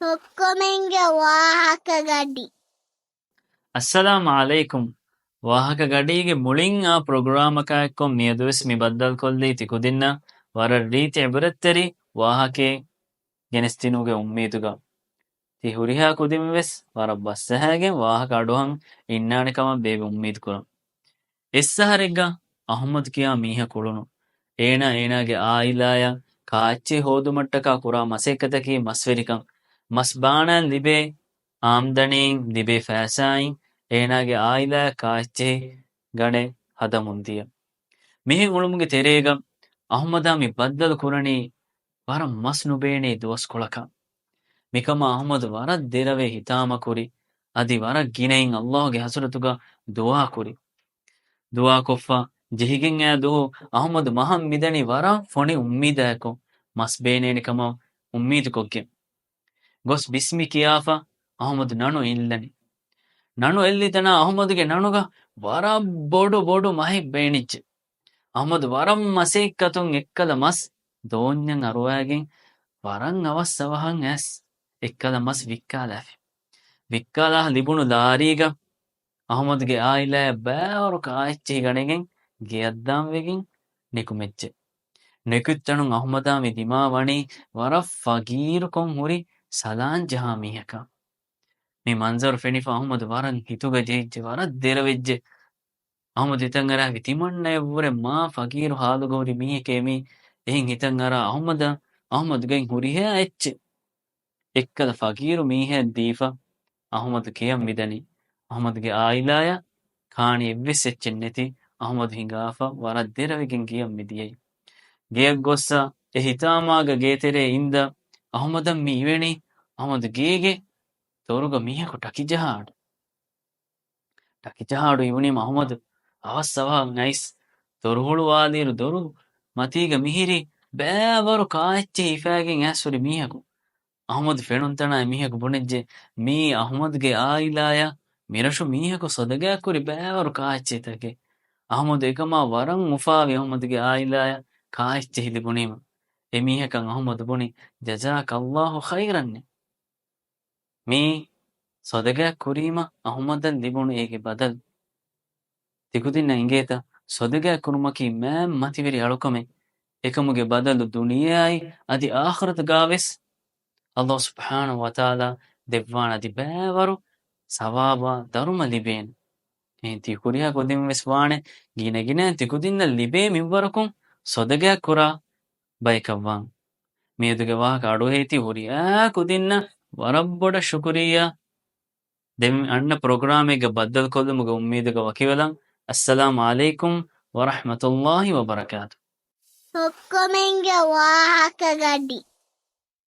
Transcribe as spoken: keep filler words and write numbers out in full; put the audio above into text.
އޮއްކޮމެންގެ ވާހަކަ ގަޑި. އައްސަލާމު ޢަލައިކުމް. ވާހަކަ ގަޑީގެ މުޅިން އާ ޕްރޮގްރާމަކާއެއްކޮށް މިއަދުވެސް މި ބައްދަލުކޮށްލީ ތިކުދިންނަށް ވަރަށް ރީތި ޢިބްރަތްތެރި ވާހަކައެއް ގެނެސްދިނުމުގެ އުއްމީދުގަ. ތި ހުރިހާ ކުދިން ވެސް ވަރަށް ބަސްއަހައިގެން ވާހަކަ އަޑުއަހަން އިންނާނެ ކަމަށް ބޭބެ އުއްމީދު ކުރަން. އެއްސަހަރެއްގަ އަޙްމަދު ކިޔާ މީހަކު އުޅުނު. އޭނާ އޭނާގެ ޢާއިލާޔަށް ކާއެއްޗެހި ހޯދުމަށްޓަކާ ކުރާ މަސައްކަތަކީ މަސްވެރިކަން. މަސް ބާނާން ލިބޭ އާމްދަނީން ލިބޭ ފައިސާއިން އޭނާގެ ޢާއިލާޔަށް ކާއެއްޗެހި ގަނެ ހަދަމުން ދިޔަ. މިހެން އުޅުމުގެ ތެރޭގަ އަޙްމަދާ މި ބައްދަލު ކުރަނީ ވަރަށް މަސް ނުބޭނޭ ދުވަސްކޮޅަކަށް. މިކަމަށް އަޙްމަދު ވަރަށް ދެރަވޭ ހިތާމަކުރި، އަދި ވަރަށް ގިނައިން ﷲ ގެ ޙަޟްރަތުގަ ދުޢާކުރި. ދުޢާކޮށްފަ ޖެހިގެން އައި ދުވަހު އަޙްމަދު މަހަށް މިދަނީ ވަރަށް ފޮނި އުއްމީދާއެކު، މަސް ބޭނޭނެ ކަމަށް އުއްމީދުކޮށްގެން. ގޮސް ބިސްމި ކިޔާފަ އަޙްމަދު ނަނު އެއްލަނީ. ނަނު އެއްލި ތަނާ އަޙްމަދުގެ ނަނުގަ ވަރަށް ބޮޑު ބޮޑު މަހެއް ބޭނިއްޖެ. އަޙްމަދު ވަރަށް މަސައްކަތުން އެއްކަލަ މަސް ދޯންޏަށް އަރުވައިގެން ވަރަށް އަވަސް އަވަހަށް އައިސް އެއްކަލަ މަސް ވިއްކާލާފި. ވިއްކާލާ ލިބުނު ލާރީގަ އަޙްމަދުގެ ޢާއިލާޔަށް ބައިވަރު ކާއެއްޗެހި ގަނެގެން ގެއަށްދާން ވެގެން ނިކުމެއްޖެ. ނިކުތްތަނުން އަޙްމަދާ މި ދިމާވަނީ ވަރަށް ފަގީރުކޮށް ހުރި ސަލާން ޖަހާ މީހަކަށް. މި މަންޒަރު ފެނިފަ އަޙްމަދު ވަރަށް ހިތުގަ ޖެހިއްޖެ، ވަރަށް ދެރަވެއްޖެ. އަޙްމަދު ހިތަށް އަރާފި ތިމަންނައަށްވުރެ މާ ފަގީރު ހާލުގަ ހުރި މީހެކޭ މީ. އެހެން ހިތަށް އަރާ އަޙްމަދަށް އަޙްމަދުގެ ހުރިހާ އެއްޗެއް އެއްކަލަ ފަގީރު މީހައަށް ދީފަ އަޙްމަދު ގެޔަށް މިދަނީ. އަޙްމަދުގެ ޢާއިލާޔަށް ކާނި އެއްވެސް އެއްޗެއް ނެތި އަޙްމަދު ހިނގާފަ ވަރަށް ދެރަވެގެން ގެޔަށް މިދިޔައީ. ގެޔަށް ގޮއްސަ އެ ހިތާމާގަ ގޭތެރޭ އިންދަ އަޙްމަދަށް މި އިވެނީ އަޙްމަދު ގޭގެ ދޮރުގަ މީހަކު ޓަކިޖަހާ އަޑު. ޓަކިޖަހާ އަޑު އިވުނީމަ އަޙްމަދު އަވަސް އަވަހަށް އައިސް ދޮރު ހުޅުވާލިއިރު ދޮރު މަތީގަ މިހިރީ ބައިވަރު ކާއެއްޗެހި ހިފައިގެން އައިސް ހުރި މީހަކު. އަޙްމަދު ފެނުނު ތަނާ އެމީހަކު ބުނެއްޖެ، މީ އަޙްމަދުގެ ޢާއިލާޔަށް މިރަށު މީހަކު ޞަދަގާ ކުރި ބައިވަރު ކާއެއްޗެހިތަކެއް. އަޙްމަދު އެކަމާ ވަރަށް އުފާވި އަޙްމަދުގެ ޢާއިލާޔަށް ކާއެއްޗެހި ލިބުނީމަ. އެމީހަކަށް އަޙްމަދު ބުނި، ޖަޒާކަ ﷲ ޚައިރަން. މީ ޞަދަގާ ކުރީމަ އަޙްމަދަށް ލިބުނު އޭގެ ބަދަލު. ތިކުދިންނަށް އިނގޭތަ؟ ޞަދަގާ ކުރުމަކީ މާތް މަތިވެރި އަޅުކަމެއް. އެކަމުގެ ބަދަލު ދުނިޔެއާއި އަދި އާޚިރަތުގަވެސް ﷲ ސުބްޙާނަހޫ ވަތަޢާލާ ދެއްވާނެ އަދި ބައިވަރު ސަވާބާ ދަރުމަ ލިބޭނެ. އެހެން ތި ހުރިހާ ކުދިން ވެސް ވާނެ ގިނަގިނައިން ތިކުދިންނަށް ލިބޭ މިންވަރަކުން ޞަދަގާ ކުރާ ބަޔަކަށްވާން. މިއަދުގެ ވާހަކަ އަޑުއެހިތި ހުރިހާ ކުދިންނަށް ވަރަށް ބޮޑަށް ޝުކުރިއްޔާ. ދެން އަންނަ ޕްރޮގްރާމެއްގަ ބައްދަލުކޮށްލުމުގެ އުއްމީދުގަ ވަކިވެލަން. އައްސަލާމު ޢަލައިކުމް ވަރަޙްމަތުﷲ ވަބަރަކާތު. އޮއްކޮމެންގެ ވާހަކަ ގަޑި.